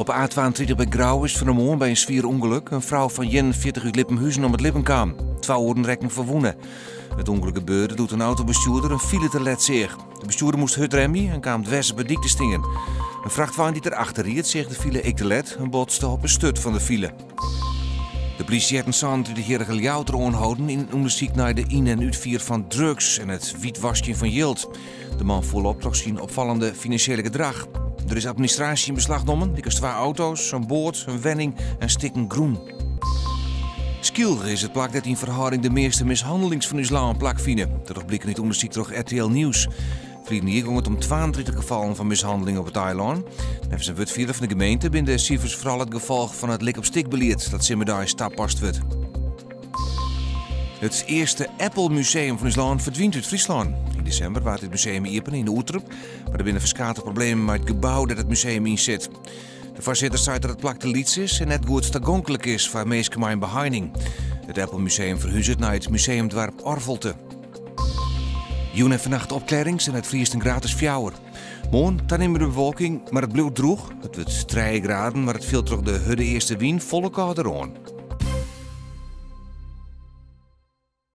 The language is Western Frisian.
Op de A32 by Grou is fan 'e moarn by in swier ûngelok in frou fan 41 út Lippenhuzen om it libben kaam. Twa oaren rekken ferwûne. It ûngelok gebeurde doe't in autobestjoerder in file te let seach. De bestjoerder moast hurd remje en kaam dwers op 'e dyk te stean. In frachtwein dy't der achter ried seach de file ek te let en botste op 'e sturt fan de file. De plysje hat in 37-jierrige Ljouwerter oanholden yn in ûndersyk nei de yn en útfier fan drugs en it wytwaskjen fan jild. De man foel op troch syn opfallende finansjele gedrach. Der is administraasje yn beslach nommen, lykas twa auto's, in boat, in wenning en stikken grûn. Skylge is it plak dêr't yn ferhâlding de measte mishannelings fan ús lân plakfine. Dat docht bliken út ûndersyk troch RTL Nieuws. Ferline jier gong it om 32 gefallen fan mishanneling op it eilân. Neffens in wurdfierder fan de gemeente binne de sifers foaral it gefolch fan it lik-op-stik-belied dat simmerdeis tapast wurdt. It earste Apple Museum fan ús lân ferdwynt út Fryslân. Yn desimber waard it museum iepene yn Oerterp, mar der binne ferskate problemen mei it gebou dêr't it museum yn sit. De foarsitter seit dat it plak te lyts is en net goed tagonklik is foar minsken mei in beheining. It Apple Museum ferhuzet nei it museumdoarp Orvelte. Jûn en fannacht opklearrings en it friest in graad as fjouwer. Moarn tanimmende bewolking, mar it bliuwt drûch. It wurdt trije graden, mar it fielt troch de hurde eastewyn folle kâlder oan.